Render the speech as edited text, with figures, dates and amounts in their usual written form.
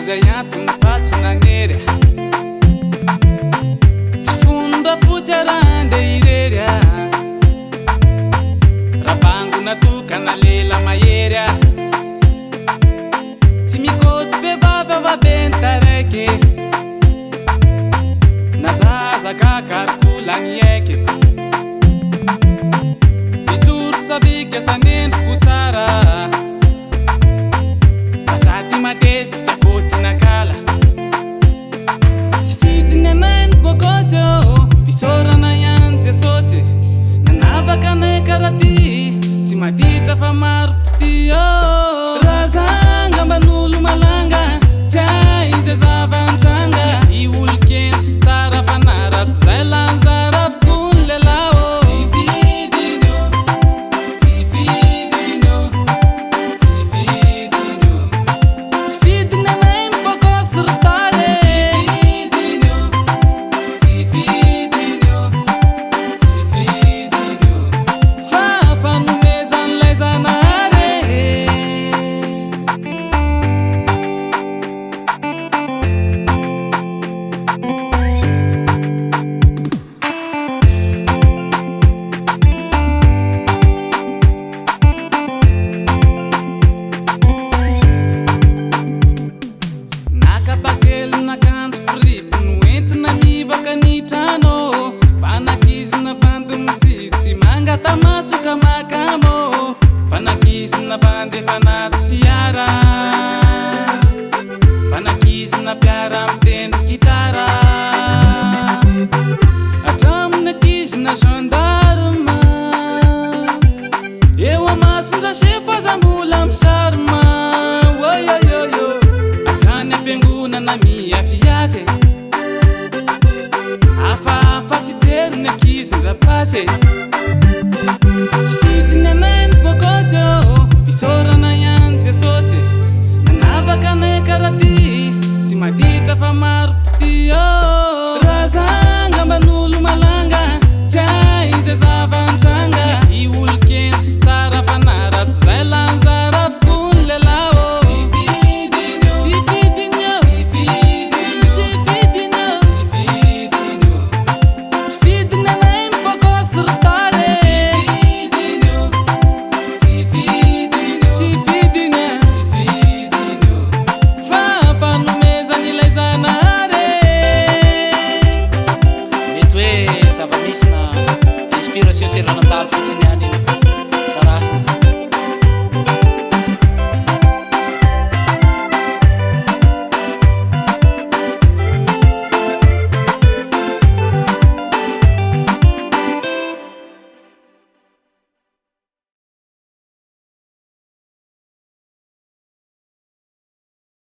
izay antony fa tsy nanery a. Tsy fony rafotsy a raha andeha irery a. Rabango natokana lela mahery a. Tsy mikoty vehivavy aho fa be ny taraiky. Na zaza gaga ary koa lany aiky. Mijoro sabika sanendriko tsara. Vazaha ty matetika kôtina kala. Tsy fidiny anay ny bôgôsy ô, fisaorana ihany Jesosy. Nanavaka anay karaha ty, tsy maditra fa maro mpitia ô. Raha za angamba n'olo malanga, tsy hay izay zava-nitranga. Ty olon-kendry sy tsara fanahy, raha tsy zay lany zara avokoa ny lehilahy ô. Tsy fidiny ô, tsy fidiny ô, tsy fidiny ô. Tsy fidiny anay ny bôgôsy ry dada e. Tsy fidiny ô, tsy fidiny ô, tsy fidiny ô. Fa fanomezan'ilay Zanahary e. Naka bakely nakanjo fripy noentina mivoaka ny trano Fanak'izy bandy mizity mangata-maso ka makamo Fanak'izy bandy efa anaty fiara Fanak'izy mpiara mitendry gitara Hatramin'ny ankizy na gendarme Eo amason-dRasefo aza mbola misarma. Oyoyoyo. Hatrany am-piangonana miafiafy e. Hafahafa fijery ny ankizy ndrapasy e. Tsy fidiny anay ny bôgôsy ô, fisaorana ihany Jesosy e. Nanavaka anay karaha ty, tsy maditra fa maro mpitia ô. Raha za angamba n'olo malanga, tsy hay izay zava-nitranga. Ty olon-kendry sy tsara fanahy, raha tsy zay lany zara avokoa ny lehilahy ô. Tsy fidiny ô, tsy fidiny ô, tsy fidiny ô, tsy fidiny ô, tsy fidiny ô. Tsy fidiny anay ny bôgôsy ry dada e. Tsy fidiny ô, tsy fidiny ô, tsy fidiny a, tsy fidiny ô. Fa fanomezan'ilay Zanahary e. Mety hoe zava-misy na inspiration tsy efa nandalo fotsiny ihany iny. Sarasina.